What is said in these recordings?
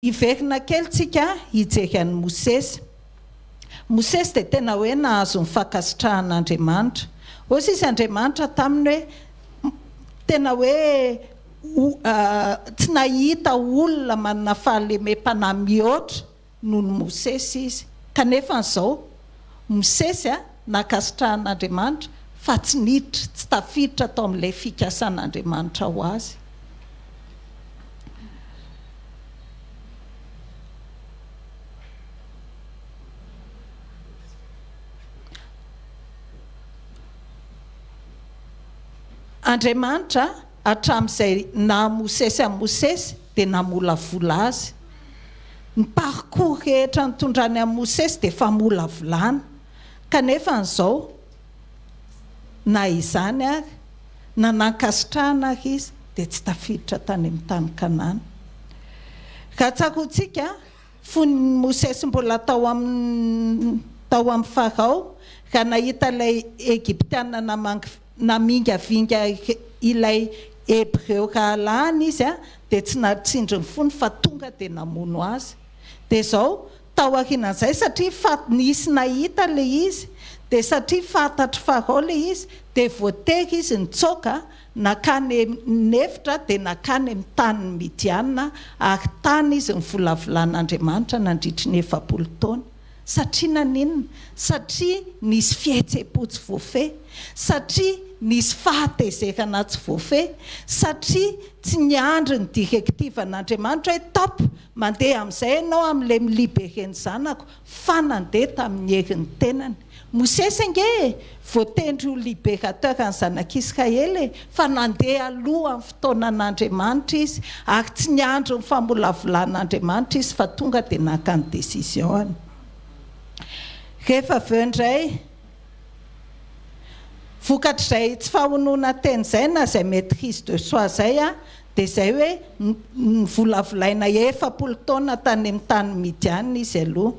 Hiverina kely tsika hijery an'i Mosesy. Mosesy dia tena hoe nahazo ny fankasitrahan'Andriamanitra. Hoy sisa Andriamanitra taminy hoe, tena hoe tsy nahita olona manana fahalemem-panahy mihoatra noho ny Mosesy izy. Kanefa izao, Mosesy nankasitrahan'Andriamanitra fa tsy niditra, tsy tafiditra tao amin'ilay fikasan'Andriamanitra ho azy. Andriamanitra, hatramin'izay naha Mosesy an'i Mosesy, dia namolavola azy. Ny parcours rehetra nitondrany an'i Mosesy dia famolavolana. Kanefa an'izao, na izany ary, na nankasitrahana ary izy, dia tsy tafiditra tany amin'ny tany Kanana. Raha tsaroantsika, fony Mosesy mbola tao amin'ny tao amin'i Farao, raha nahita ilay Egyptiana namangy namingavinga ilay Hebreo rahalahiny izy, dia tsy natsindry ny fony fa tonga dia namono azy. Dia izao, Tao aorianan'izay, satria fa nisy nahita ilay izy, dia satria fantatr'i Farao ilay izy, dia voatery izy nitsoaka nankany an'efitra, dia nankany amin'ny tanin'i Midiana, ary tany izy nivolavolan'Andriamanitra nandritry ny 40 taona. Satria naninona? Satria nisy fihetseham-po tsy voafehy, satria nisy fahatezerana tsy voafehy, satria tsy niandry ny directive-n'Andriamanitra hoe top, Mandeha amin'izay ianao amin'ilay mi-libérer ny zanako fa nandeha tamin'ny herin'ny tenany. Mosesy ange e! Voatendry ho libérateur ny zanak'Israely e! Fa nandeha alohan'ny fotoanan'Andriamanitra izy ary tsy niandry ny famolavolan'Andriamanitra izy fa tonga dia naka ny décision-ny. Rehefa avy eo indray, vokatr'izay tsy fahononan-tena izay na izay maîtrise de soi izay, Dia izay hoe novolavolaina 40 taona tany amin'ny tany Midiana izy aloha.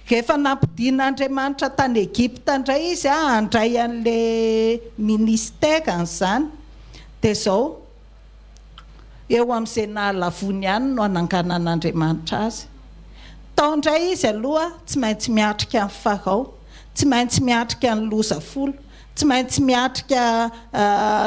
Rehefa nampidin'Andriamanitra tany Egypta indray izy handray an'ilay ministère-ny izany, dia izao, eo amin'izay nahalavoany ihany no hananganan'Andriamanitra azy. Tao indray izy aloha tsy maintsy miatrika an'i Farao, tsy maintsy miatrika ny loza folo, tsy maintsy miatrika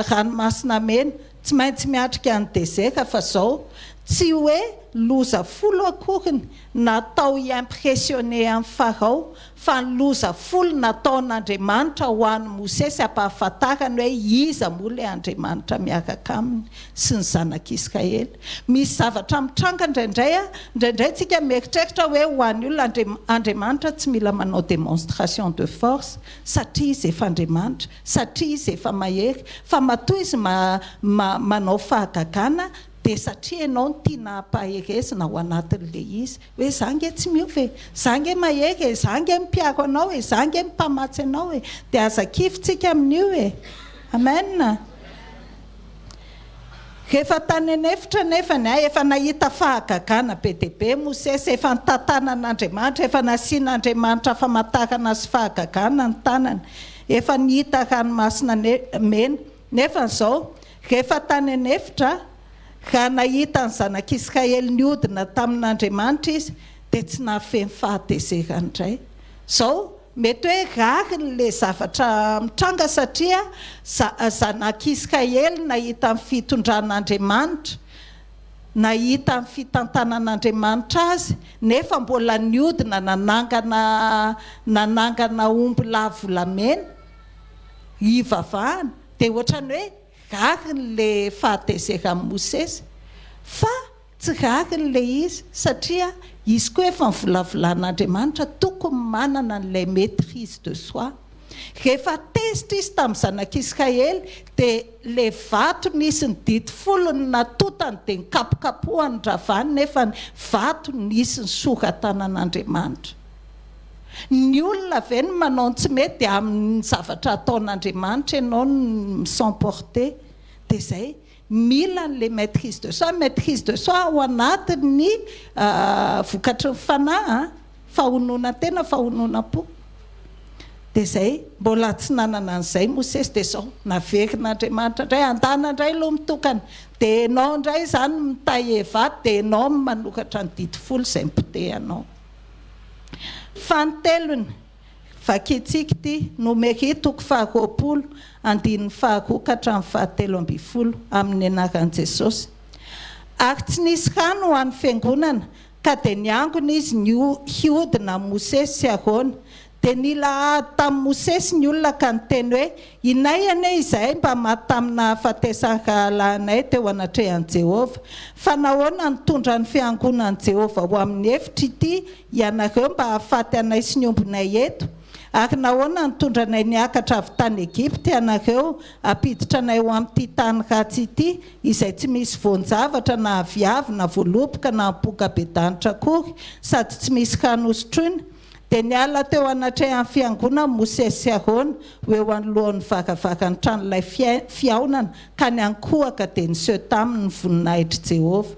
ranomasina mena, Tsy maintsy miatrika ny dezera fa zao tsy hoe loza folo akoriny natao hi-impressionner an'i Farao fa ny loza folo nataon'Andriamanitra ho an'i Mosesy hampahafantarany hoe iza moa ilay Andriamanitra miaraka aminy sy ny zanak'Israely. Misy zavatra mitranga indraindray a, indraindray tsika mieritreritra hoe ho an'ny olona Andriamanitra tsy mila manao démonstration de force satria izy efa Andriamanitra, satria izy efa mahery, fa matoa izy ma ma manao fahagagana dia satria ianao no tiana hampaherezina ao anatin'ilay izy, hoe za nge tsy miova e, za nge mahery e, za nge mpiaro anao e, za nge mpamatsy anao e, dia aza kivy tsika amin'io e! Amen! Rehefa tany an'efitra anefa ny ahy, efa nahita fahagagana be dia be Mosesy, efa nitantanan'Andriamanitra, efa nasian'Andriamanitra famantarana sy fahagagana ny tanany, efa nihita ranomasina mena. Nefa izao, rehefa tany an'efitra, raha nahita ny zanak'Israely nihodina tamin'Andriamanitra izy, dia tsy nahafehy ny fahatezerany indray. Izao, Mety hoe rariny ilay zavatra mitranga satria zanak'Israely nahita ny fitondran'Andriamanitra, nahita ny fitantanan'Andriamanitra azy, nefa mbola niodina nanangana nanangana ombilahy volamena hivavahana, dia ohatran'ny hoe rariny ilay fahatezeran'i Mosesy. Fa Tsy rariny ilay izy satria izy koa efa novolavolan'Andriamanitra tokony manana an'ilay maitrise de soi. Rehefa tezitra izy tamin'ny zanak'Israely dia ilay vato nisy ny didy folony natotany dia nikapokapohany ravany nefa ny vato nisy ny sora-tanan'Andriamanitra. Ny olona ve no manao ny tsy mety dia amin'ny zavatra ataon'Andriamanitra ianao no mi-s'emporter? Dia izay. Mila an'ilay maitrise de soi, maitrise de soi ao anatin'ny vokatry ny fanahy an, fahononan-tena, fahononam-po. Dia izay, mbola tsy nanana an'izay Mosesy, dia izao, naverin'Andriamanitra indray, andana indray aloha mitokana, dia enao indray izany mi-tailler vato, dia enao no manoratra ny didy folo izay nipotehanao. Fanintelony, vakintsika ity, Nomery toko faharoapolo, andininy faharoa ka hatramin'ny fahatelo ambinifolo, amin'ny anaran'i Jesosy. Ary tsy nisy rano ho an'ny fiangonana, ka dia niangona izy hiodina amin'i Mosesy sy Arona. Dia nila ady tamin'i Mosesy ny olona ka niteny hoe, Inay anie izahay mba maty tamin'ny nahafatesan'ny rahalahinay teo anatrehan'i Jehovah! Fa nahoana no nitondra ny fiangonan'i Jehovah ho amin'ny efitra ity ianareo mba hahafaty anay sy ny ombinay eto? Ary nahoana no nitondra anay niakatra avy tany Egypta ianareo hampiditra anay ho amin'ity tany ratsy ity, izay tsy misy voan-javatra na aviavy na voaloboka na ampongabedanitra akory, sady tsy misy rano hosotroina? Dia niala teo anatrehan'ny fiangonana Mosesy sy Arona ho eo anoloan'ny varavaran'ny tranolay fihaonana, ka niankohoka dia niseho taminy ny voninahitr'i Jehovah.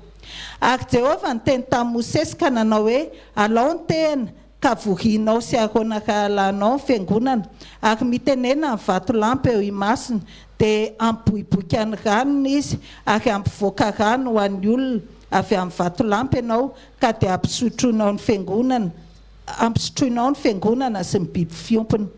Ary Jehovah niteny tamin'i Mosesy ka nanao hoe, Alao ny tehina, ka vorianao sy Arona rahalahinao ny fiangonana, ary mitenena amin'ny vatolampy eo imasony, dia hampiboiboika ny ranony izy, ary hampivoaka rano ho an'ny olona avy amin'ny vatolampy ianao, ka dia hampisotroinao ny fiangonana, hampisotroinao ny fiangonana sy ny biby fiompiny.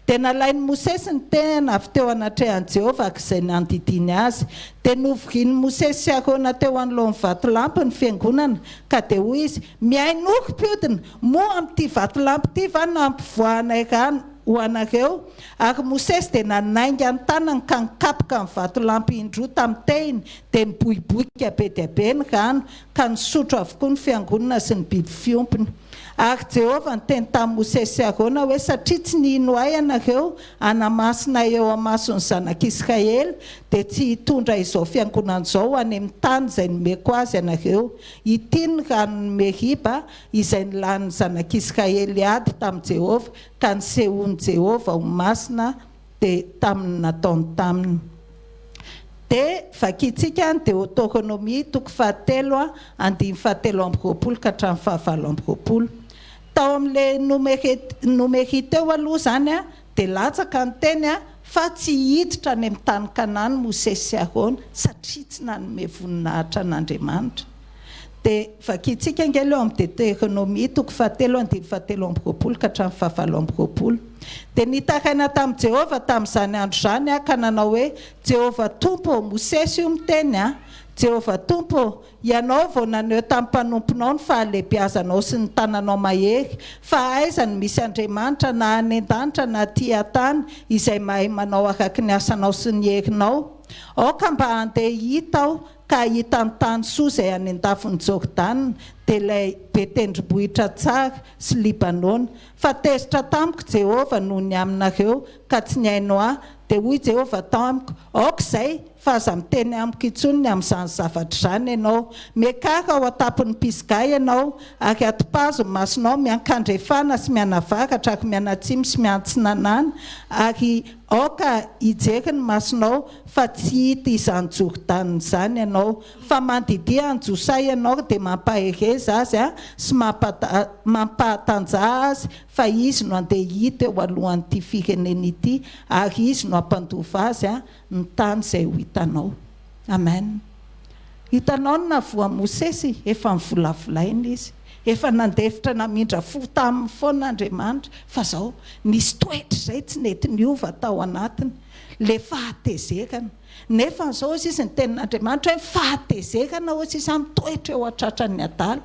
Dia nalain'i Mosesy ny tehina avy teo anatrehan'i Jehovah araka izay nandidiany azy. Dia novorian'i Mosesy sy Arona teo anoloan'ny vatolampy ny fiangonana, ka dia hoy izy, Mihainoa, ry mpiodina, moa amin'ity vatolampy ity va no hampivoahanay rano ho anareo? Ary Mosesy dia nanainga ny tanany ka nikapoka ny vatolampy indroa tamin'ny tehiny, dia niboiboika be dia be ny rano, ka nisotro avokoa ny fiangonana sy ny biby fiompiny. Ary Jehovah niteny tamin'i Mosesy sy Arona hoe, Satria tsy nino Ahy ianareo hanamasina Ahy eo imason'ny zanak'Israely, dia tsy hitondra izao fiangonana izao ho any amin'ny tany izay nomeko azy ianareo. Ity ny ranon'i Meriba, izay nilanin'ny zanak'Israely ady tamin'i Jehovah, ka nisehoan'i Jehovah ho masina dia tamin'ny nataony taminy. Dia vakintsika ny Deotoronomia toko fahatelo andininy fahatelo amby roapolo ka hatramin'ny fahavalo amby roapolo. Tao amin'ilay Nomery Nomery teo aloha izany dia latsaka ny teny fa tsy hiditra any amin'ny tany Kanana Mosesy sy Arona satria tsy nanome voninahitra an'Andriamanitra. Dia vakintsika ange ilay ao amin'ny Deoteronomia toko fahatelo andininy fahatelo amby roapolo ka hatramin'ny fahavalo amby roapolo. Dia nitaraina tamin'i Jehovah tamin'izany andro izany aho ka nanao hoe, Jehovah Tompo ô, Mosesy io miteny an, Jehovah Tompo ô, Ianao vao naneho tamin'ny mpanomponao ny fahalehibiazanao sy ny tananao mahery, fa aiza no misy Andriamanitra na any an-danitra na aty an-tany izay mahay manao araka ny asanao sy ny herinao? Aoka mba handeha hita aho ka hahita ny tany soa izay any an-dafin'i Jordana, dia ilay be tendrombohitra tsara, sy Libanona. Fa tezitra tamiko Jehovah noho ny aminareo, ka tsy nihaino ahy. Dia hoy Jehovah tamiko, Aoka izay, fa aza miteny amiko intsony ny amin'izany zavatra izany ianao. Miakara ao an-tampon'ny Pisga ianao, ary atopazo ny masonao miankandrefana sy mianavaratra ary mianatsimo sy miantsinanana, ary aoka hijery ny masonao, fa tsy hita izany Jordana izany ianao. Fa mandidia an'i Josaia ianao, dia mampahereza azy sy mampahatanjaha azy, fa izy no handeha hita eo alohan'ity firenena ity, ary izy no hampandova azy ny tany izay ho hitanao. Amen. Hitanao ny nahavoa Mosesy? Efa novolavolaina izy. Efa nandefitra namindra fo taminy foana Andriamanitra. Fa izao, nisy toetra izay tsy nety niova tao anatiny. Ilay fahatezerana. Nefa izao hozy izy ny tenin'Andriamanitra hoe ny fahatezerana hozy izy mitoetra eo an-tratran'ny adala.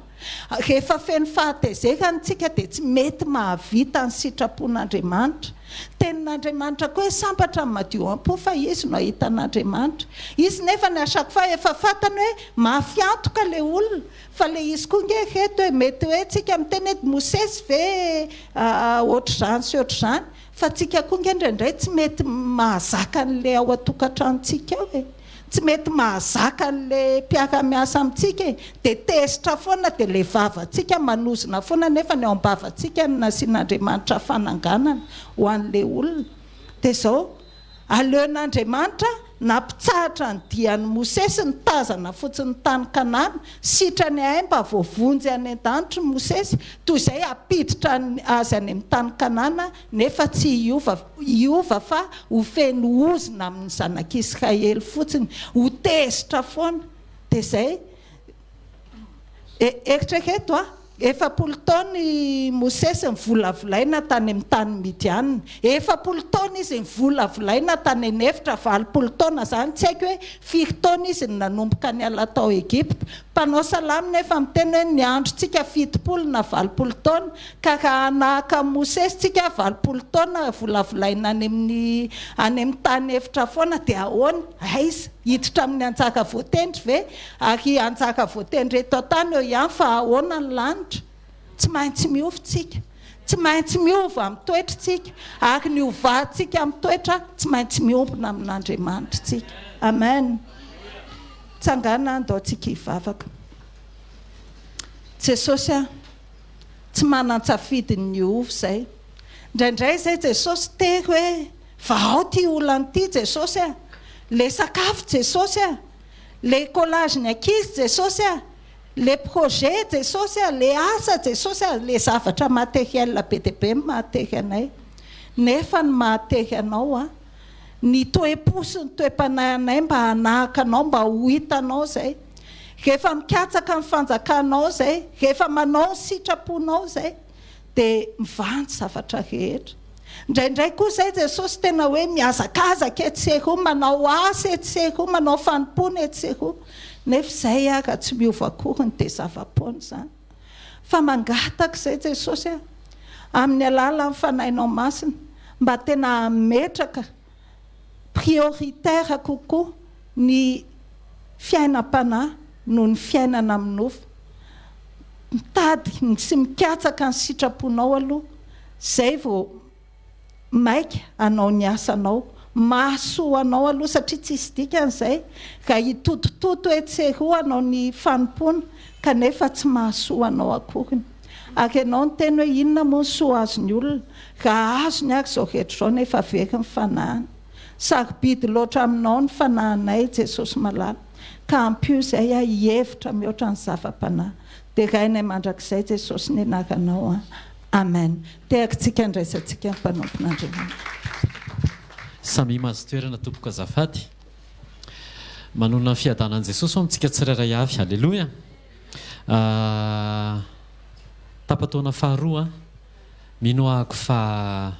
Rehefa feno fahatezerana isika dia tsy mety mahavita ny sitrapon'Andriamanitra. Tenin'Andriamanitra koa hoe sambatra ny madio am-po fa izy no hahita an'Andriamanitra. Izy nefa à chaque fois efa fantany hoe mafy antoka ilay olona. Fa ilay izy koa nge ry reto e, mety hoe tsika miteny hoe Mosesy ve ohatr'izany sy ohatr'izany. Fa tsika koa nge indraindray tsy mety mahazaka an'ilay ao an-tokantranontsika ao e. Tsy mety mahazaka an'ilay mpiara-miasa amintsika e. Dia tezitra foana dia ilay vavantsika manozona foana nefa ny ao am-bavantsika no nasian'Andriamanitra fananganana ho an'ilay olona. Dia izao, aleon'Andriamanitra. nampitsahatra ny dian'i Mosesy nitazana fotsiny ny tany Kanana, sitrany ahay mba voavonjy any an-danitra i Mosesy, toy izay hampiditra azy any amin'ny tany Kanana nefa tsy hiova hiova fa ho feno ozona amin'ny zanak'Israely fotsiny, ho tezitra foana. Dia izay. Eritrereto a! 40 taona i Mosesy nivolavolaina tany amin'ny tany Midiana. 40 taona izy nivolavolaina tany an'efitra, 80 taona izany, tsy haiko hoe firy taona izy no nanomboka niala tao Egypta. Mpanao salamo nefa miteny hoe ny androntsika 70 na 80 taona, ka raha hanahaka an'i Mosesy tsika 80 taona volavolaina any amin'ny any amin'ny tany efitra foana dia ahoana? Aiza? Hiditra amin'ny anjara voatendry ve? Ary anjara voatendry eto an-tany eo ihany fa ahoana ny lanitra? Tsy maintsy miova tsika. Tsy maintsy miova amin'ny toetra tsika. Ary ny hovantsika amin'ny toetra tsy maintsy miombona amin'Andriamanitra tsika. Amen. Tsangana andao tsika hivavaka. Jesosy a, tsy manan-tsafidy ny hiova izay. Indraindray izay Jesosy tery hoe vahao ity olana ity Jesosy a. Le sakafo Jesosy a. Le collage ny ankizy Jesosy a! Le projet Jesosy a! Le asa Jesosy a! Le zavatra matériel be dia be no mahatery anay. Nefa ny mahatery anao a, ny toe-po sy ny toe-panahy anay mba hanahaka anao, mba ho hitanao izay. Rehefa mikatsaka ny fanjakanao izay, rehefa manao ny sitraponao izay, dia mivaha ny zavatra rehetra. Indraindray koa izay Jesosy tena hoe mihazakazaka etsy sy eroa, manao asa etsy sy eroa, manao fanompoana etsy sy eroa, nefa izay ara tsy miova akoriny dia zava-poana izany. Fa mangataka izay Jesosy a, amin'ny alalan'ny Fanahinao Masina, mba tena hametraka prioritaire kokoa ny fiainam-panahy noho ny fiainana amin'ny nofo. Mitady sy mikatsaka ny sitraponao aloha zay vao maika hanao ny asanao. Mahasoa anao aloha satria tsisy dikany izay raha hitotototo etsy sy eroa hanao ny fanompoana kanefa tsy mahasoa anao akoriny. Ary ianao niteny hoe inona moa ny soa azon'ny olona raha azony ary izao rehetra izao nefa very ny fanahiny. Sarobidy loatra aminao ny fanahinay Jesosy malala ka ampio izay aho hihevitra mihoatra ny zava-panahy. Derainay mandrakizay Jesosy ny anaranao an. Amen. Tehakitsika andraisantsika ny mpanompon'Andriamanitra. Samia mahazo toerana tompoko azafady. Manonona ny fiadanan'i Jesosy ho amintsika tsirairay avy. Aleloia. Tapa-taona faharoa. Mino ahako fa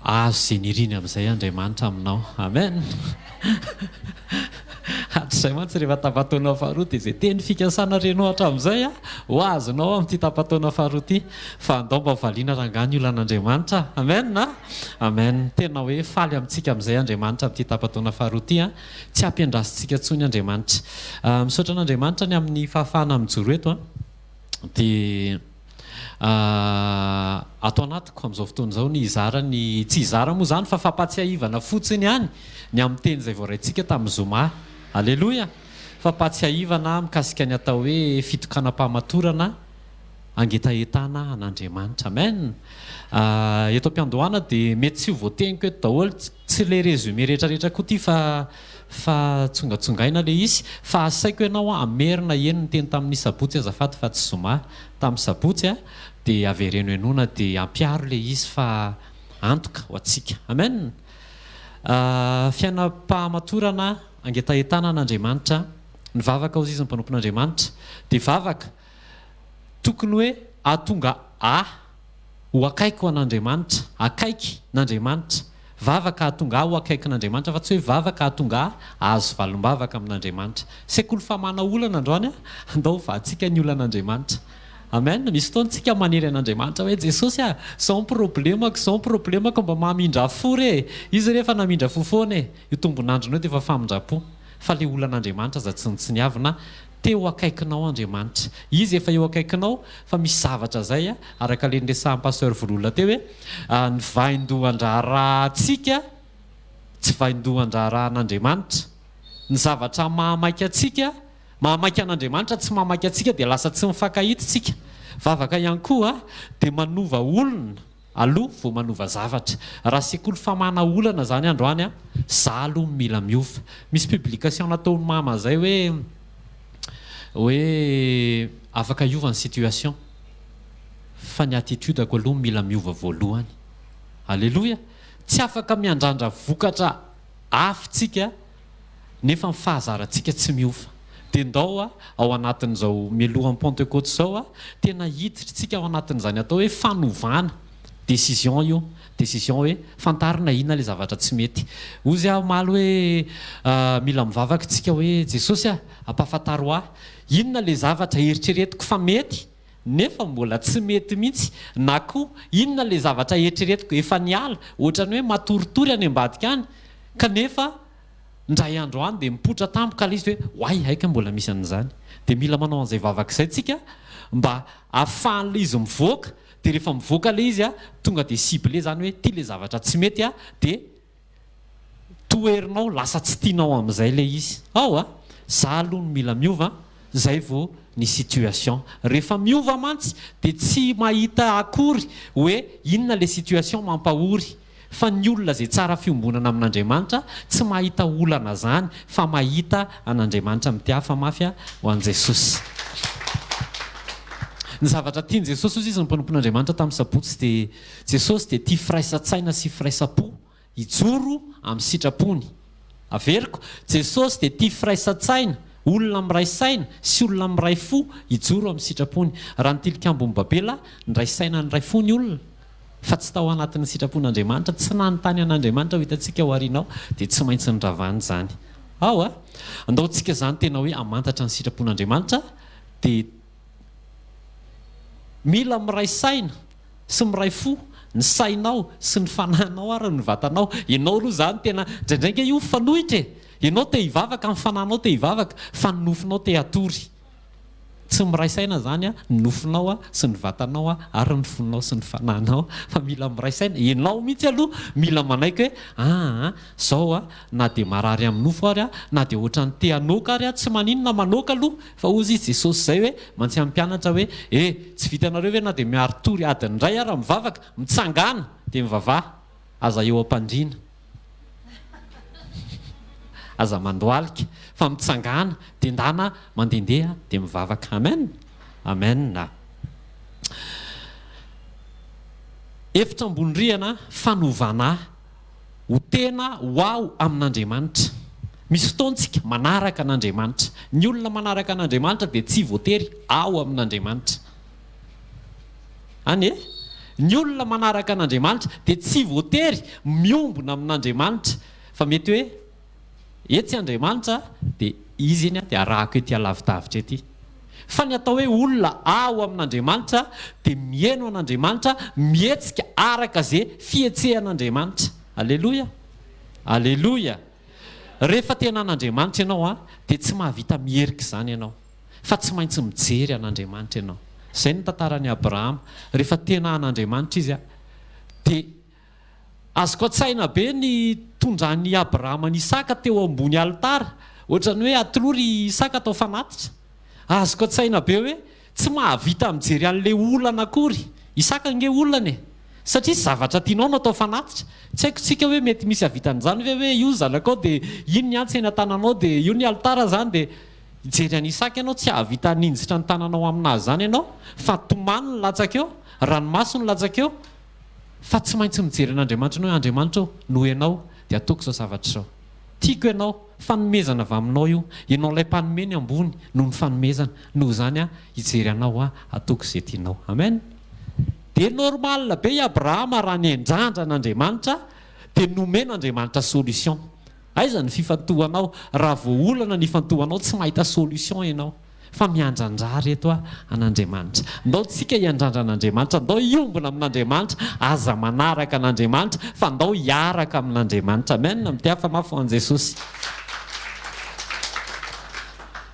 ahazo izay niriny amin'izay Andriamanitra aminao. Amen! Hatrizay mantsy rehefa tapa-taona faharoa dia izay teny fikasana renao hatramin'izay ho azonao amin'ity tapa-taona faharoa ity. Fa andao mba valiana rangahy ny olan'Andriamanitra. Amen! Amen! Tena hoe faly amintsika amin'izay Andriamanitra amin'ity tapa-taona faharoa ity. Tsy hampiandrasintsika intsony Andriamanitra. Misaotra an'Andriamanitra ny amin'ny fahafahana mijoro eto. Dia Ato anatiko amin'izao fotoana izao ny hizara ny, tsy hizara moa izany fa fampahatsiahivana fotsiny ihany ny amin'ny teny izay voaraintsika tamin'ny zoma. Aleloia! Fampahatsiahivana mikasika ny atao hoe fitokanam-pahamatorana angetahetana an'Andriamanitra. Amen! Eto am-piandohana dia mety tsy ho voateniko eto daholo, tsy ilay résumé rehetrarehetra koa ity fa fa tsongatsongaina ilay izy, fa asaiko ianao hamerina heno ny teny tamin'ny sabotsy azafady fa tsy zoma, tamin'ny sabotsy a, dia avereno henoina dia ampiharo ilay izy fa antoka ho antsika. Amen! Fiainam-pahamatorana angetahetana an'Andriamanitra, ny vavaka hozy izy ny mpanompon'Andriamanitra dia vavaka tokony hoe hahatonga ahy ho akaiky ho an'Andriamanitra, akaiky n'Andriamanitra, vavaka hahatonga ahy ho akaikin'Andriamanitra fa tsy hoe vavaka hahatonga ahy hahazo valim-bavaka amin'Andriamanitra. Sekoly famahana olana androany an, andao hovahantsika ny olan'Andriamanitra. Amen, misy fotoana tsika manery an'Andriamanitra hoe Jesosy a, zao ny problemako, zao ny problemako mba mamindrà fo re e! Izy re efa namindra fo foana e, io tombon'androny io dia efa famindram-po, fa le olan'Andriamanitra aza tsinontsiniavina, Te ho akaikinao Andriamanitra. Izy efa eo akaikinao fa misy zavatra zay araka le niresahan'i Pasteur Vololona teo hoe ny vaindohan-draharahantsika tsy vaindohan-draharahan'Andriamanitra. Ny zavatra mahamaika antsika, mahamaika an'Andriamanitra tsy mahamaika antsika dia lasa tsy mifankahita tsika. Vavaka ihany koa dia manova olona. aloha vao manova zavatra. Raha sekoly famahana olana zany androany a, za aloha mila miova. Misy publication nataon'i mama zay hoe hoe afaka hiova ny situation fa ny attitude-ko aloha mila miova voalohany. Aleloia! Tsy afaka miandrandra vokatra hafa tsika nefa ny fahazarantsika tsy miova. Dia ndao a, ao anatin'izao mialohan'ny Pentecôte izao a, tena hiditra tsika ao anatin'izany atao hoe fanovana, décision io, décision hoe fantarina inona ilay zavatra tsy mety. Hozy aho omaly hoe mila mivavaka tsika hoe Jesosy a, ampahafantaro ahy inona ilay zavatra eritreretiko fa mety nefa mbola tsy mety mihitsy, na koa inona ilay zavatra eritreretiko efa niala, ohatran'ny hoe matoritory any ambadika any kanefa indray andro any dia mipoitra tampoka ilay izy hoe oay hay ka mbola misy an'izany. Dia mila manao an'izay vavaka izay tsika mba ahafahan'ilay izy mivoaka, dia rehefa mivoaka ilay izy tonga dia ciblé izany hoe ity ilay zavatra tsy mety dia toherinao lasa tsy tianao amin'izay ilay izy. Ao a! Za aloha no mila miova zay vao ny situation. Rehefa miova mantsy dia tsy mahita akory hoe inona ilay situation mampahory. Fa ny olona izay tsara fiombonana amin'Andriamanitra tsy mahita olana zany fa mahita an'Andriamanitra mitiafa mafy ho an'i Jesosy. Ny zavatra tian'i Jesosy hozy izy ny mpanompon'Andriamanitra tamin'ny sabotsy dia Jesosy dia tia firaisan-tsaina sy firaisam-po hijoro amin'ny sitrapony. Averiko, Jesosy dia tia firaisan-tsaina, olona miray saina sy olona miray fo hijoro amin'ny sitrapony. Raha ny tilikambon'i Babela, niray saina niray fo ny olona, fa tsy tao anatin'ny sitrapon'Andriamanitra, tsy nanontany an'Andriamanitra ho hitantsika ao aoriana ao, dia tsy maintsy noravany izany. Ao a! Andao tsika izany tena hoe hamantatra ny sitrapon'Andriamanitra, dia mila miray saina sy miray fo ny sainao sy ny fanahinao ary ny vatanao. Ianao aloha izany tena, indraindray ange io mifanohitra e! Ianao te hivavaka, ny fanahinao te hivavaka, fa ny nofonao te hatory. Tsy miray saina izany ny nofonao sy ny vatanao ary ny fonao sy ny fanahinao fa mila miray saina. Ianao mihitsy aloha mila manaiky hoe aa izao aho na dia marary amin'ny nofo ary aho, na dia ohatran'ny te hanoaka ary aho, tsy maninona manoaka aloha fa hozy izy Jesosy izay hoe mantsy amin'ny mpianatra hoe e tsy vitanareo ve na dia miari-tory adiny iray ara mivavaka, mitsangàna dia mivavaha, aza eo am-pandriana. Aza mandohalika fa mitsangàna dia ndana mandehandeha dia mivavaka. Amen! Amen! Efitra ambony rihana fanovana ho tena ho aho amin'Andriamanitra. Misy fotoana tsika manaraka an'Andriamanitra. Ny olona manaraka an'Andriamanitra dia tsy voatery ao amin'Andriamanitra. Any e! Ny olona manaraka an'Andriamanitra dia tsy voatery miombona amin'Andriamanitra fa mety hoe etsy Andriamanitra dia Izy eny dia arahako ety alavidavitra ety. Fa ny atao hoe olona ao amin'Andriamanitra dia miheno an'Andriamanitra, mihetsika araka ze fihetsehan'Andriamanitra. Aleloia! Aleloia! Rehefa tena an'Andriamanitra ianao dia tsy mahavita miherika izany ianao. Fa tsy maintsy mijery an'Andriamanitra ianao. Izay no tantaran'i Abrahama. Rehefa tena an'Andriamanitra izy, dia azoko an-tsaina be ny nitondran'i Abrahama an'i Isaka teo ambony alitara. Ohatran'ny hoe atolory i Isaka atao fanatitra. Azoko an-tsaina be hoe tsy mahavita mijery an'ilay olana akory. Isaka ange olana e! Satria zavatra tianao no atao fanatitra. Tsy haiko tsika hoe mety misy hahavita an'izany ve hoe io ny zanakao dia iny ny antsy eny an-tananao dia io ny alitara izany dia Hijery an'i Isaka ianao, tsy hahavita haninjitra ny tananao aminazy izany ianao, fa tomany no latsaka eo, ranomaso no latsaka eo, fa tsy maintsy mijery an'Andriamanitra ianao hoe, Andriamanitra ô, noho Ianao dia ataoko izao zavatra izao. Tiako Ianao, fanomezana avy Aminao io, Ianao ilay Mpanome ny ambony noho ny fanomezana, noho izany aho hijery Anao aho, ataoko izay tianao. Amen. Dia normal be i Abrahama raha niandrandra an'Andriamanitra, dia nomen'Andriamanitra solution. Aiza ny fifantohanao? Raha vao olana ny ifantohanao tsy mahita solution ianao fa miandrandra reto a an'Andriamanitra. Ndao tsika hiandrandra an'Andriamanitra, ndao hiombona amin'Andriamanitra, aza manaraka an'Andriamanitra fa ndao hiaraka amin'Andriamanitra. Amen, mitehafa mafy ho an'i Jesosy.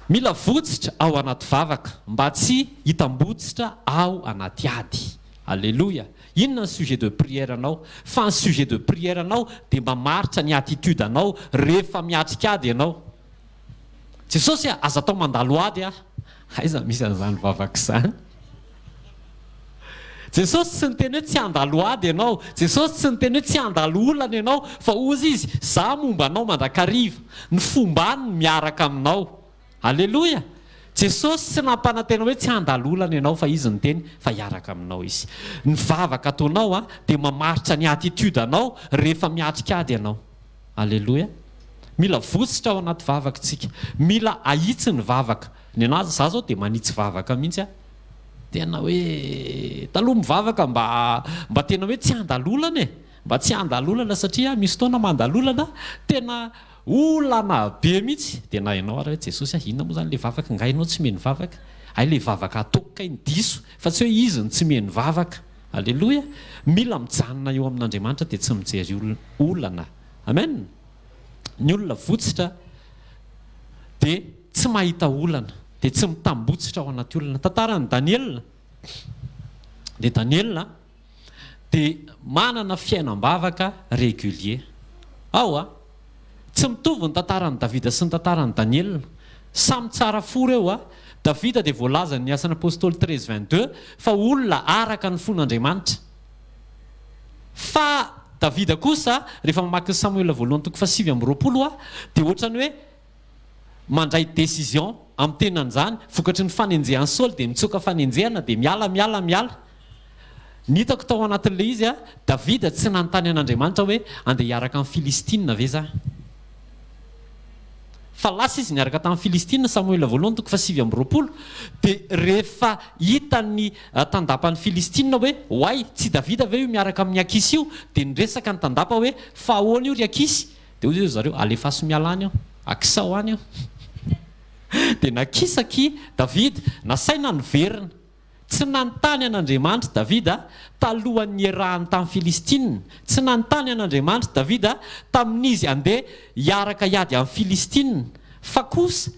Mila votsitra ao anaty vavaka mba tsy hitambotsitra ao anaty ady. Aleloia! Inona ny sujet de prière anao? Fa ny sujet de prière anao dia mamaritra ny attitude anao rehefa miatrika ady ianao. Jesosy a, aza atao mandalo ady aho. Aiza misy an'izany vavaka izany? Jesosy tsy niteny hoe tsy handalo ady ianao, Jesosy tsy niteny hoe tsy handalo olana ianao, fa hozy Izy, Za momba anao mandrakariva, ny fombany miaraka aminao. Aleloia! Jesosy tsy nampanantena hoe tsy handalo olana ianao fa Izy niteny fa hiaraka aminao Izy. Ny vavaka ataonao dia mamaritra ny attitude anao rehefa miatrika ady ianao. Aleloia! Mila vositra ao anaty vavaka isika. Mila ahitsy ny vavaka. Ny anah, za zao dia manitsy vavaka mihitsy aho. Tena hoe taloha mivavaka mba mba tena hoe tsy handalo olana e! Mba tsy handalo olana satria misy fotoana mandalo olana tena olana be mihitsy. Dia na ianao ary hoe Jesosy a, inona moa izany ilay vavaka? Nga ianao tsy mihaino vavaka? Hay ilay vavaka ataoko kay no diso fa tsy hoe izy no tsy mihaino vavaka. Aleloia! Mila mijanona eo amin'Andriamanitra dia tsy mijery olana. Amen! Ny olona votsitra dia tsy mahita olana, dia tsy mitambotsitra ao anaty olana. Tantaran'i Daniela, dia Daniela dia manana fiainam-bavaka régulier. Ao a! Tsy mitovy ny tantaran'i Davida sy ny tantaran'i Daniela. Samy tsara fo ireo a! Davida dia voalazan'ny Asan'ny Apostoly 13 22 fa olona araka ny fon'Andriamanitra. Fa Davida kosa, rehefa mamaky ny Samoela voalohany toko faha-29 aho, dia ohatran'ny hoe mandray décision amin'ny tenany izany, vokatry ny fanenjehan'i Saoly dia mitsoaka fanenjehana dia miala, miala, miala. Ny hitako tao anatin'ilay izy, Davida tsy nanontany an'Andriamanitra hoe andeha hiaraka amin'ny Filistina ve za? Fa lasa izy niaraka tamin'ny Filistina, Samoela voalohany toko faha-29, dia rehefa hitan'ny tandapan'ny Filistina hoe, Oay, tsy Davida ve io miaraka amin'i Akisy io? Dia niresaka ny tandapa hoe, Fa ahoana io ry Akisy? Dia hoy ry zareo, Alefaso miala any io, akisao any io. Dia nakisak'i Davida, nasaina niverina. Tsy nanontany an'Andriamanitra Davida talohan'ny niarahany tamin'ny Filistina. Tsy nanontany an'Andriamanitra Davida tamin'izy handeha hiaraka hiady amin'ny Filistina. Fa kosa,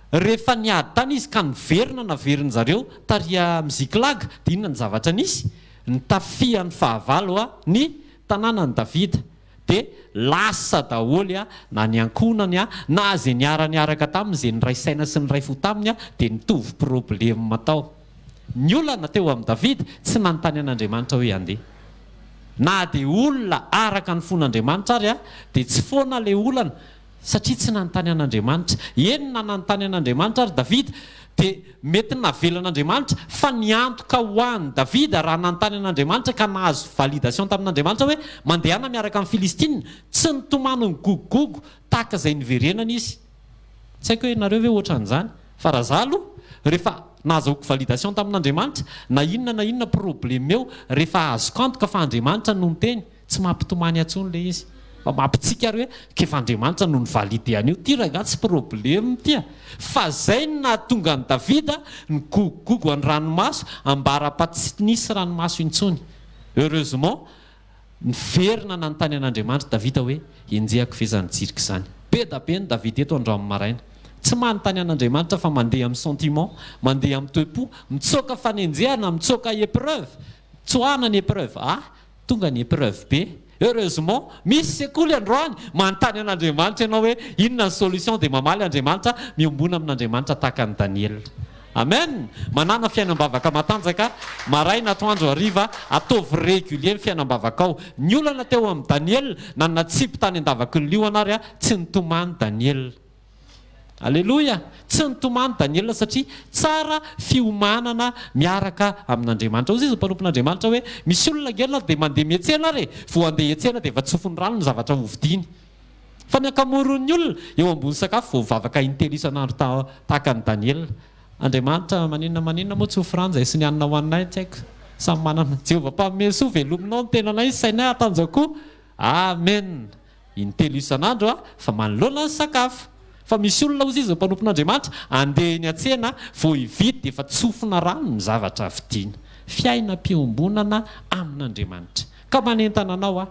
rehefa niady tany izy ka niverina naverin-jareo tary amin'i Ziklaga, dia inona ny zavatra nisy? Nitafihan'ny fahavalo ny tanànan'i Davida. Dia lasa daholo na ny ankohonany na izay niara-niaraka taminy, izay niray saina sy niray fo taminy dia nitovy problème tao. Ny olana teo amin'i Davida, tsy nanontany an'Andriamanitra hoe handeha. Na dia olona araka ny fon'Andriamanitra ary dia tsy foana ilay olana satria tsy nanontany an'Andriamanitra. Eny na nanontany an'Andriamanitra ary Davida dia mety navelan'Andriamanitra fa ny antoka ho an'i Davida raha nanontany an'Andriamanitra ka nahazo validation tamin'Andriamanitra hoe mandehana miaraka amin'ny Filistina, tsy nitomany nigogogogo tahaka izay niverenany izy. Tsy haiko hoe nareo ve ohatran'izany fa raha za aloha rehefa nahazahoako validation tamin'Andriamanitra na inona na inona problème eo rehefa azoko antoka fa Andriamanitra no niteny Tsy mampitomany ahy tsony le izy fa mampitsiky ary hoe k'efa Andriamanitra no ni-valider an'io, ty rangahy tsy problème ty a! Fa zay no nahatonga an'i Davida nigogogogo any ranomaso ambara-pa tsy nisy ranomaso intsony. Heureusement niverina nanontany an'Andriamanitra Davida hoe enjehako ve zany jirika izany? Be da be ny Davida eto androany maraina. Tsy manontany an'Andriamanitra fa mandeha amin'ny sentiment, mandeha amin'ny toe-po, mitsoaka fanenjehana, mitsoaka épreuve, tsoahana ny épreuve A, Tonga ny épreuve B. Heureusement, misy sekoly androany, manontany an'Andriamanitra ianao hoe inona ny solution dia mamaly Andriamanitra, miombona amin'Andriamanitra tahaka an'i Daniela. Amen! Manàna fiainam-bavaka matanjaka, maraina, atoandro, hariva, ataovy régulier ny fiainam-bavakao. Ny olana teo amin'i Daniela, na natsipy tany an-davaky ny liona ary tsy nitomany Daniela. Aleloia! Tsy nitomany Daniela satria tsara fiomanana miaraka amin'Andriamanitra. Hoy izy mpanompon'Andriamanitra hoe, misy olona ange na dia mandeha miantsena ary e, vao handeha hiantsena dia efa tsofiny rano ny zavatra hovidiany. Fa ny ankamaroan'ny olona, eo ambony sakafo vao mivavaka intelo isan'andro tahaka an'i Daniela. Andriamanitra, maninona maninona moa tsofy rano izay sy ny hanina hohaninay, tsy haiko. Samy manana. Jehovah mpanome soa, velominao ny tenanay, sainay hatanjako. Amen! Intelo isan'andro aho fa manoloana ny sakafo. Fa misy olona hozy izy mpanompon'Andriamanitra andeha eny an-tsena vao hividy dia efa tsofina rano ny zavatra vidiana. Fiainam-piombonana amin'Andriamanitra. Ka manentana anao aho,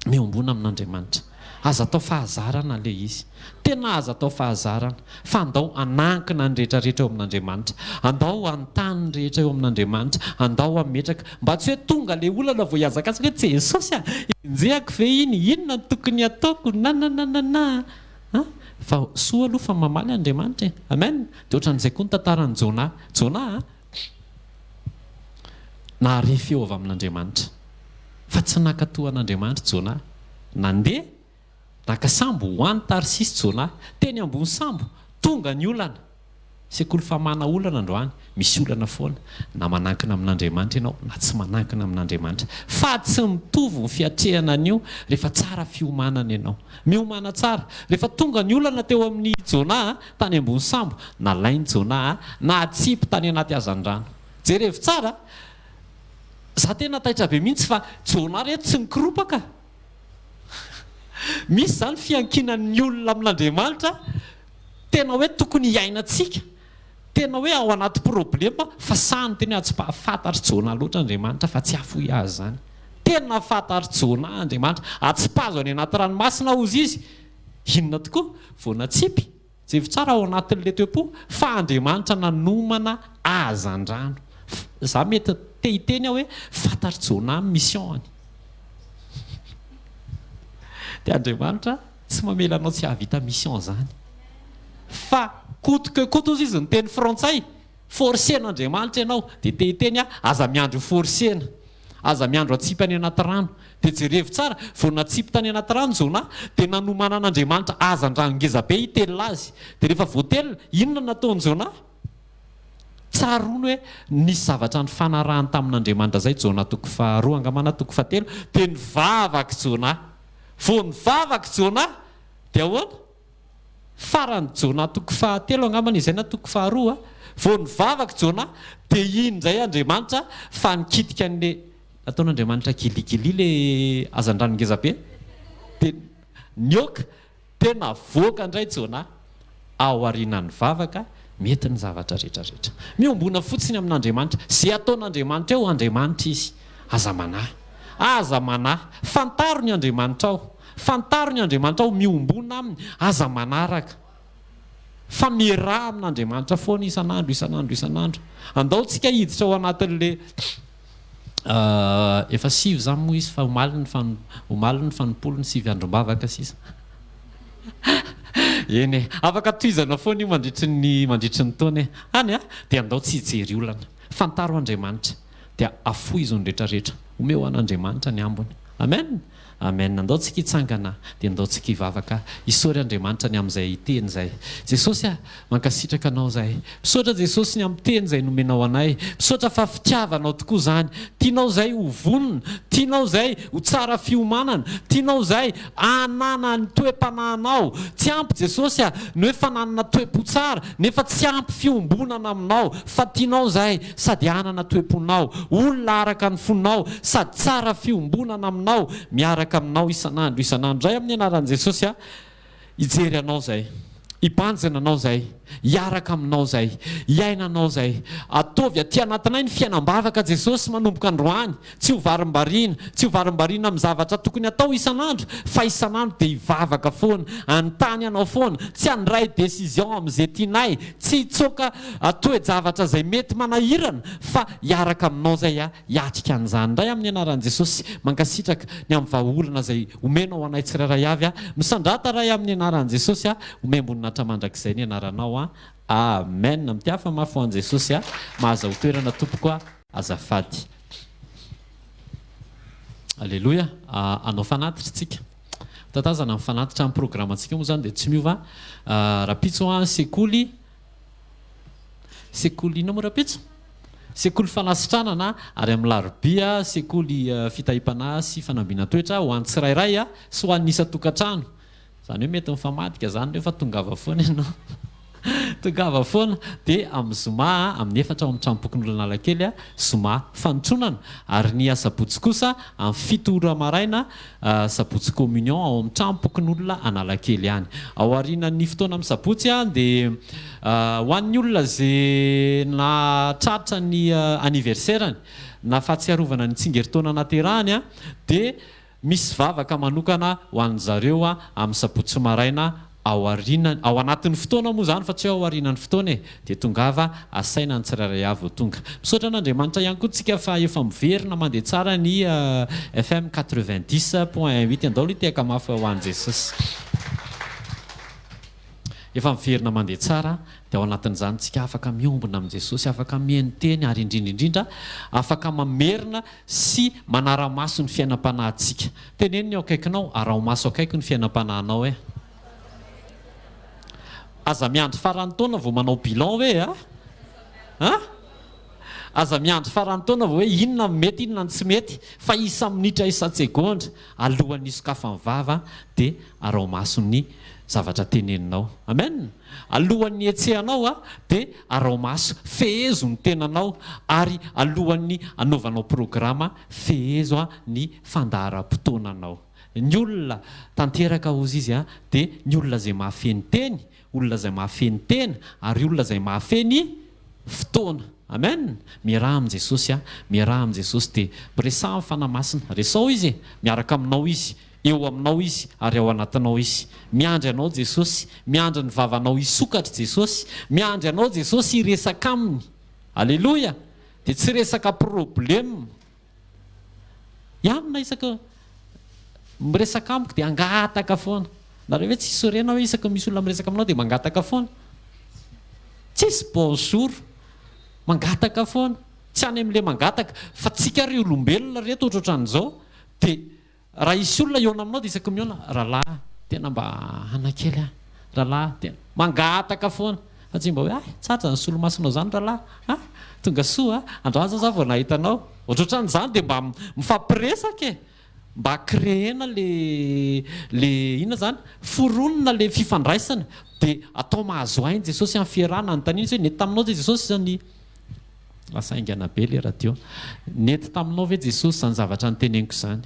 miombona amin'Andriamanitra. Aza atao fahazarana ilay izy. Tena aza atao fahazarana. Fa andao hanankina ny rehetra rehetra eo amin'Andriamanitra. Andao hanontany ny rehetra eo amin'Andriamanitra. Andao hametraka. Mba tsy hoe tonga ilay olana vao hihazakazaka hoe Jesosy a! Enjehako ve iny? Inona no tokony hataoko? Nanananana a! Fa soa aloha fa mamaly Andriamanitra e! Amen! Dia ohatran'izay koa ny tantaran'i Jonah. Jonah a! Nahare feo avy amin'Andriamanitra. Fa tsy nankatò an'Andriamanitra Jonah. Nandeha naka sambo ho any Tarsisy Jonah. Teny ambony sambo, tonga ny olana. Sekoly famahana olana androany. Misy olana foana, na manankina amin'Andriamanitra ianao na tsy manankina amin'Andriamanitra. Fa tsy mitovy ny fiatrehana an'io rehefa tsara fiomanana ianao. Miomàna tsara. Rehefa tonga ny olana teo amin'i Jonah tany ambony sambo, nalain'i Jonah natsipy tany anaty hazandrano. Jerevo tsara, za tena taitra be mihitsy fa Jonah reto tsy nikoropaka. Misy izany fiankinan'ny olona amin'Andriamanitra tena hoe tokony hiainantsika, tena hoe ao anaty problema fa sahy niteny hoe tsy fantatr'i Jonah loatra Andriamanitra fa tsy hahafoy azy izany. Tena fantatr'i Jonah Andriamanitra. Atsipazo any anaty ranomasina hozy izy. Inona tokoa? Vao natsipy. Jevo tsara ao anatin'ilay toe-po fa Andriamanitra nanomana hazandrano. Za mety te hiteny aho hoe fantatr'i Jonah ny mission-ny. Dia Andriamanitra tsy mamela anao tsy hahavita mission zany. Fa coûte que coûte hozy izy niteny frantsay, forcer-n'Andriamanitra ianao. Dia te hiteny aho, aza miandry ho forcer-na. Aza miandro atsipy any anaty rano. Dia jerevo tsara, vao natsipy tany anaty rano Jonah, dia nanomanan'Andriamanitra hazandrano ngeza be hitelina azy. Dia rehefa voatelina, inona no nataon'i Jonah? Tsaroany hoe nisy zavatra nifanarahany tamin'Andriamanitra izay, Jonah toko faharoa angamba na toko fahatelo, dia nivavaka i Jonah. Vao nivavaka i Jonah, dia ahoana? Farany Jonah toko fahatelo angambany izay na toko faharoa, vao nivavaka Jonah dia iny indray Andriamanitra fa nikitika an'le nataon'Andriamanitra giligili le hazandrano ngeza be dia nioka dia navoaka indray Jonah ao aorianan'ny vavaka mety ny zavatra rehetra rehetra. Miombona fotsiny amin'Andriamanitra, ze ataon'Andriamanitra eo Andriamanitra izy, aza manahy, aza manahy, fantaro ny Andriamanitrao. Fantaro ny Andriamanitrao, miombona aminy, aza manaraka, fa mieraha amin'Andriamanitra foana isan'andro, isan'andro, isan'andro. Andao tsika hiditra ao anatin'le efa sivy izany moa izy fa omaly ny fan, omaly ny fanompolo ny sivy androm-bavaka sisa. Eny e, afaka tohizana foana io mandritry ny mandritry ny taona e. Any a, dia andao tsy hijery olana. Fantaro Andriamanitra, dia afoizo ny retraretra. Omeo an'Andriamanitra ny ambiny. Amen! Amen Andao tsika hitsangana dia ndao tsika hivavaka Hisaory Andriamanitra ny amin'izay teny izay Jesosy ah mankasitraka Anao zahay Misaotra Jesosy ny amin'ny teny izay nomenao anay Misaotra fa fitiavanao tokoa izany Tianao izay ho vonona Tianao izay ho tsara fiomanana Tianao izay hanana ny toe-panahinao Tsy ampy Jesosy ah ny hoe fananana toe-po tsara nefa tsy ampy fiombonana aminao fa tianao izahay sady hanana toe-ponao, olona araka ny fonao, sady tsara fiombonana aminao, miaraka aminao isan'andro isan'andro. Ray amin'ny anaran'i Jesosy aho, hijery anao izay, hibanjina anao izay, hiaraka aminao izay, hiaina anao izay. Ataovy aty anatinay ny fiainam-bavaka Jesosy manomboka androany, Tsy ho varimbariana, tsy ho varimbariana amin'ny zavatra tokony atao isan'andro, fa isan'andro dia hivavaka foana, hanontany anao foana, tsy handray décision amin'izay tianay, tsy hitsoaka toe-javatra izay mety manahirana, fa hiaraka aminao izay aho hiatrika an'izany. Ray amin'ny anaran'i Jesosy, mankasitraka ny amin'ny vahaolana izay omenao anay tsirairay avy aho. Misandrata Ray amin'ny anaran'i Jesosy aho, omem-boninahitra mandrakizay ny anaranao aho. Amen. Mitiafa mafy ho an'i Jesosy aho. Mahazaho toerana tompoko aho. Azafady. Aleloia. Hanao fanatitra tsika. Tatazana ny fanatitra amin'ny programantsika moa izany dia tsy miova. Rahampitso an, sekoly, sekoly inona moa rahampitso? Sekoly fanasitranana ary amin'ny larobia sekoly fitahiam-panahy sy fanambinan-toetra ho an'ny tsirairay sy ho an'ny isan-tokantrano. Izany hoe mety mifamadika izany ireo fa tongava foana ianao. Tongava foana. Dia amin'ny zoma amin'ny efatra ao amin'ny tranompokonolona Analakely, zoma fanotronana. Ary ny asabotsy kosa amin'ny fito ora maraina, sabotsy communion ao amin'ny tranompokonolona Analakely ihany. Ao aorianan'ny fotoana amin'ny sabotsy dia ho an'ny olona izay nahatratra ny anniversaire-ny na fahatsiarovana ny tsingerin-taona naterahany dia Misy vavaka manokana ho an zareo amin'ny sabotsy maraina ao aoriana, ao anatin'ny fotoana moa izany fa tsy hoe ao aorianan'ny fotoana e, dia tongava asaina ny tsirairay avy ho tonga. Misaotra an'Andriamanitra ihany koa tsika fa efa miverina mandeha tsara ny FM 90 point huit, andao aloha hitehaka mafy ho an'i Jesosy. Efa miverina mandeha tsara dia ao anatin'izany tsika afaka miombona amin'i Jesosy, afaka mihaino teny ary indrindra indrindra afaka mamerina sy manara-maso ny fiainam-panahintsika. Teneno ny eo akaikinao, araho maso akaiky ny fiainam-panahinao eh. Aza miandry faran'ny taona vao manao bilan hoe a! A! Aza miandry faran'ny taona vao hoe inona no mety, inona no tsy mety, fa isa-minitra isan-tsegondra alohan'ny hisokafan'ny vava dia araho maso ny zavatra teneninao. Amen! Alohan'ny hihetsehanao dia araho maso, fehezo ny tenanao ary alohan'ny hanaovanao programa, fehezo ny fandaharam-potoananao. Ny olona tanteraka hozy izy dia ny olona izay mahafehy ny teny, olona izay mahafehy ny tena ary olona izay mahafehy ny fotoana. Amen! Miaraha amin'i Jesosy a, miaraha amin'i Jesosy dia miresaha amin'ny Fanahy Masina, resao Izy e, miaraka aminao Izy, eo aminao Izy ary ao anatinao Izy. Miandry anao Jesosy, miandry ny vavanao hisokatra Jesosy, miandry anao Jesosy hiresaka Aminy. Aleloia! Dia tsy resaka problème. Ihany na isaka miresaka amiko dia hangataka foana. Nareo ve tsy sorena hoe isaka misy olona miresaka aminao dia mangataka foana? Tsisy bonjour, mangataka foana. Tsy any amin'ilay mangataka fa tsika ry olombelona reto ohatrohatran'izao dia Raha hisy olona hihaona aminao dia isaky ny mihaona, rahalahy tena mba hana kely aho, rahalahy tena, mangataka foana, fa tsy mba hoe hay, tsara izany solomasonao izany rahalahy a, tonga soa a, androany izao za vao nahita anao, ohatrohatran'izany dia mba mifampiresaka e, mba créer-na le le inona izany, foronina le fifandraisana, dia atao mahazo aina Jesosy amin'ny fiarahana, anontaniana izy hoe nety taminao ve Jesosy izany Lasa haingana be le radio. Nety taminao ve Jesosy izany zavatra noteneniko izany?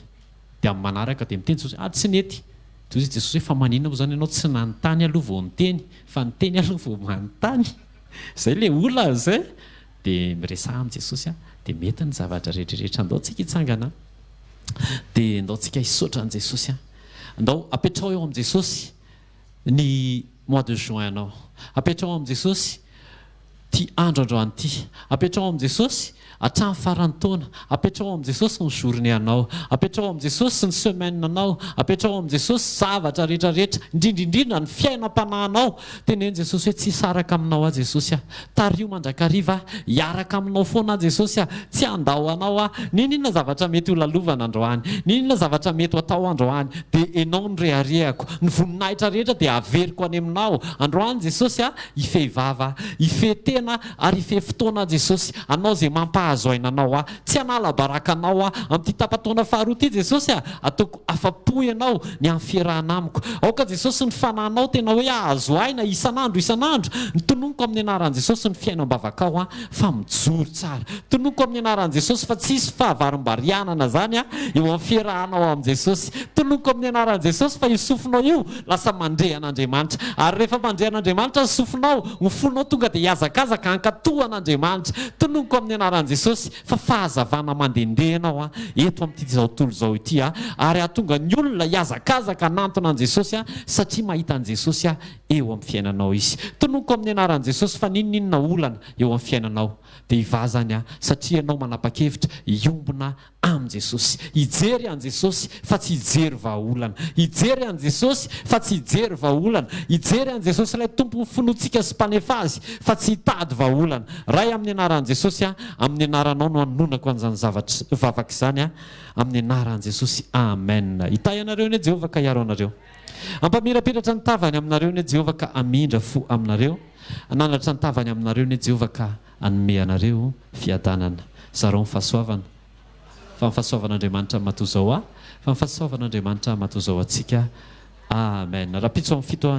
Dia amin'ny manaraka dia miteny Jesosy, ah tsy nety. Dia hoy Jesosy hoe fa maninona moa izany ianao tsy nanontany aloha vao niteny fa niteny aloha vao manontany? Izay le olana izay. Dia miresaha amin'i Jesosy ah, dia mety ny zavatra rehetra rehetra. Andao tsika hitsangana dia ndao tsika hisaotra an'i Jesosy ah. Ndao apetraho eo amin'i Jesosy ny mois de juin anao. Apetraho amin'i Jesosy Ty andro androany ty. Apetraho amin'i Jesosy hatramin'ny faran'ny taona. Apetraho amin'i Jesosy ny journée anao. Apetraho amin'i Jesosy ny semaine anao. Apetraho amin'i Jesosy zavatra rehetra rehetra, indrindra indrindra ny fiainam-panahinao. Teneno Jesosy hoe tsy hisaraka aminao aho Jesosy ah. Tariho mandrakariva aho. Hiaraka aminao foana aho Jesosy ah. Tsy handao anao aho. N'inon'inona zavatra mety ho lalovana androany, n'inon'inona zavatra mety ho atao androany, dia Enao no reharehako. Ny voninahitra rehetra dia averiko any aminao. Androany Jesosy ah. Hifehy vava, hifehy tena ary hifehy fotoana aho Jesosy, Anao izay mampahazo aina anao aho, tsy hanala baraka anao aho, amin'ity tapa-taona faharoa ity Jesosy a, ataoko afa-po Ianao ny amin'ny fiarahana amiko. Aoka Jesosy ny fanahinao tena hoe hahazo aina isan'andro isan'andro, ny tononiko amin'ny anaran'i Jesosy ny fiainam-bavakao aho fa mijoro tsara. Tononiko amin'ny anaran'i Jesosy fa tsy hisy fahavarimbarianana izany eo amin'ny fiarahanao amin'i Jesosy. Tononiko amin'ny anaran'i Jesosy fa io sofinao io Lasa mandre an'Andriamanitra. Ary rehefa mandre an'Andriamanitra ny sofinao, ny fonao tonga dia hihazakazaka hankatò an'Andriamanitra. Tononiko amin'ny anaran'i Jesosy fa fahazavana mandehandeha ianao eto amin'ity izao tontolo izao ity ary hahatonga ny olona hihazakazaka hanantona an'i Jesosy satria mahita an'i Jesosy eo amin'ny fiainanao izy. Tononiko amin'ny anaran'i Jesosy fa n'inon'inona olana eo amin'ny fiainanao dia hivaha izany satria ianao manapa-kevitra hiombona amin'i Jesosy. Hijery an'i Jesosy fa tsy hijery vahaolana. Hijery an'i Jesosy fa tsy hijery vahaolana. Hijery an'i Jesosy ilay Tompon'ny finoantsika sy Mpanefa azy fa tsy hitady vahaolana. Ray amin'ny anaran'i Jesosy aho, amin'ny anaranao no anononako an'izany zavatra vavaka izany aho, amin'ny anaran'i Jesosy. Amen. Hitahy anareo anie Jehovah ka hiaro anareo. Hampamirapiratra ny tavany aminareo anie Jehovah ka hamindra fo aminareo. Hanandratra ny tavany aminareo anie Jehovah ka hanome anareo fiadanana. Zarao ny fahasoavana. Fa ny fahasoavan'Andriamanitra matoa zao ahy, fa ny fahasoavan'Andriamanitra matoa zao antsika. Amen. Rahampitso amin'ny fito.